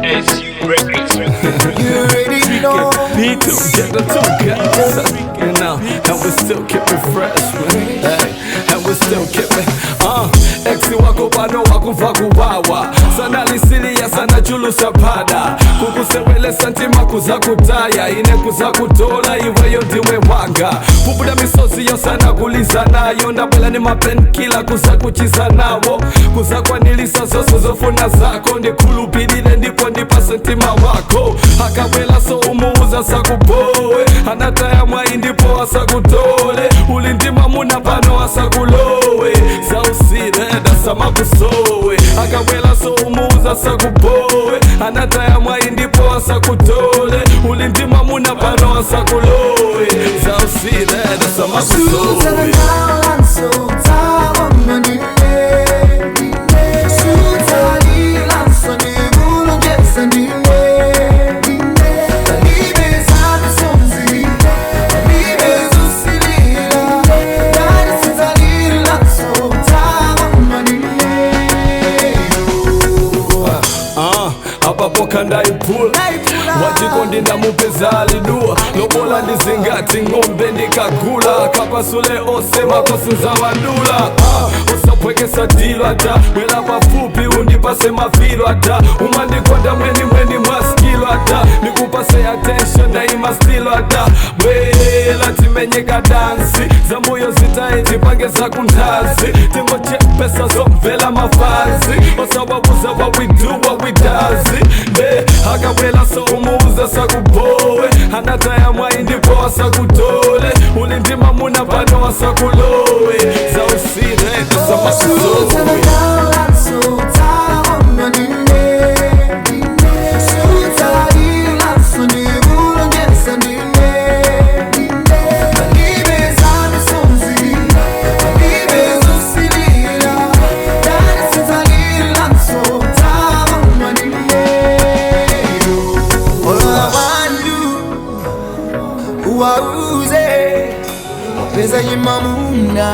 SU Records. You already know. P2, get the two guys. You know, and we still keep it fresh, man. Hey, and we still keep it. Ex wako pano wakumva kuwawa sana lisilia sana chulusa pada kukusewelesa ntima kuzakutaya ine kuzakutola iweyo ndiwe wanga puputa misozi yo sana kuliza nayo ndabwela ni mapenkila kuzakuchiza nawo kuzakwanilisa zonse zofuna zako ndikhulupilile ndipo ndipase mtima wako akabwela so umuuza sakubowe anataya mwayi ndipo asakutole uli ndi mwamuna pano asakulowe zausireda samakusowe akabwela so umuuza sakubowe anataya mwayi ndipo asakutole uli ndi mwamuna pano asakulowe zausireda samakusowe. Apapo ndaipula wachikondi ndamupeza alidua lobola ndizingati ng'ombe ndikagula kapasule ose makosi nzawadula. Usapwekesa dilo ata bwela pafupi undipase mafilo ata umandikonda mweni mweni mwaskilo ata nikupase attention ndaima stilo ata bwela timenyeka dansi zambuyo zitaye tipange zakuntazi tingochepesa zomvela mafazi osawabuza what we do what we does de akabwela so umuuza sakubowe anataya mwayi ndipo asakutole uli ndi mamuna pano asakulowe zausireta samakusowe. Wauze pesa yimamuna.